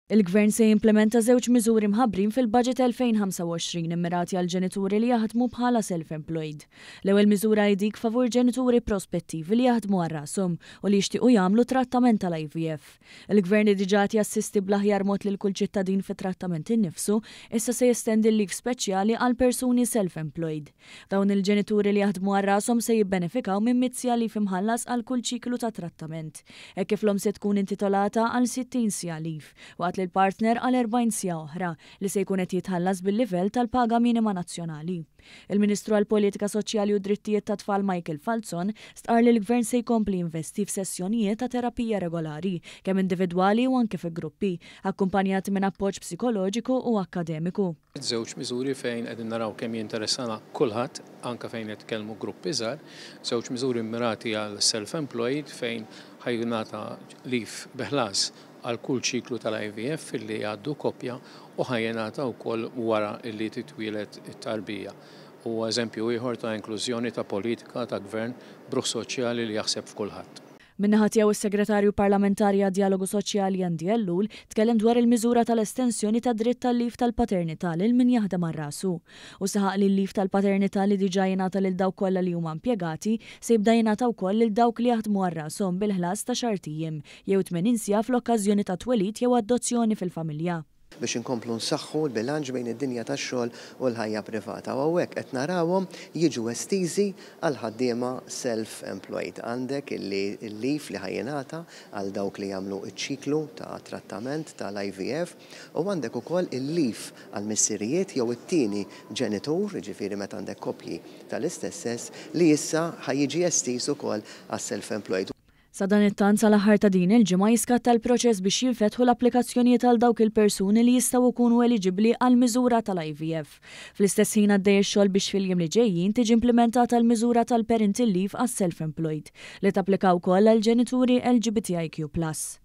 Il-Gvern se jimplementa żewġ miżuri mħabbrin fil-Budget 2025 immirati għal ġenituri li jaħdmu bħala self-employed. L-ewwel miżura hi dik favur ġenituri prospettivi li jaħdmu għal rashom u li jixtiequ jagħmlu trattament tal-IVF. Il-Gvern li diġà qed jassisti bl-aħjar mod lil kull ċittadin fit-trattament innifsu, issa se jestendi l-leave speċjali għal persuni self-employed. Dawn il-ġenituri li jaħdmu għal rashom se jibbenefikaw minn 100 siegħa leave imħallas għal kull ċiklu ta' trattament, hekk kif l-omm se tkun intitolata għal 60 siegħa leave, waqt li l-partner għal 40 siegħa oħra, li se jkun qed jitħallas bil-livell tal-paga minima nazzjonali. Il-Ministru għall-Politika Soċjali u d-Drittijiet tat-Tfal Michael Falzon stqarr li l-Gvern se jkompli jinvesti f'sessjonijiet ta' terapija regolari, kemm individwali u anke fi gruppi, akkumpanjati minn appoġġ psikoloġiku u akkademiku. Żewġ miżuri fejn qegħdin naraw kemm jinteressana kulħadd, anke fejn nitkellmu gruppi żgħar, żewġ miżuri mmirati għal self-employed fejn ħa jingħata leave bi ħlas għal kull ċiklu tal-IVF illi jgħaddu koppja u ħa jingħata wkoll wara illi titwieled it-tarbija. Huwa eżempju ieħor ta' inklużjoni ta' politika ta' gvern b'ruħ soċjali li jaħseb f'kulħadd. Min-naħa tiegħu s-Segretarju Parlamentari għad-Djalogu Soċjali Andy Ellul tkellem dwar il-miżura tal-estensjoni tad-dritt tal-leave tal-paternità lil min jaħdem għal rasu. Hu saħaq li l-leave tal-paternità li diġà jingħata lil dawk kollha li huma impjegati se jibda jingħata wkoll lil dawk li jaħdmu għal rashom bil-ħlas ta' xahar t'ijiem jew 80 siegħa fl-okkażjoni ta' twelid jew adozzjoni fil-familja. Biex inkomplu nsaħħu l-bilanċ bejn id-dinja tax-xogħol u l-ħajja privata. U hawnhekk qed narawhom jiġu estiżi għall-ħaddiema self-employed. Għandek illi l-leave li ħa jingħata għal dawk li jagħmlu ċ-ċiklu ta' trattament tal-IVF u għandek ukoll il-leave għall-missirijiet jew it-tieni ġenitur, jiġifieri meta għandek koppji tal-istess sess, li issa ħa jiġi estiż ukoll għas-self-employed. Sadanittant sal-aħħar ta' din il-ġimgħa jiskatta l-proċess biex jinfetħu l-applikazzjonijiet għal dawk il-persuni li jistgħu jkunu eliġibbli għall-miżura tal-IVF. Fl-istess ħin għaddej ix-xogħol biex fil-jiem li ġejjin tiġi implimentata l-miżura tal-parental leave għas-self-employed, li tapplika wkoll għall-ġenituri LGBTIQ plus.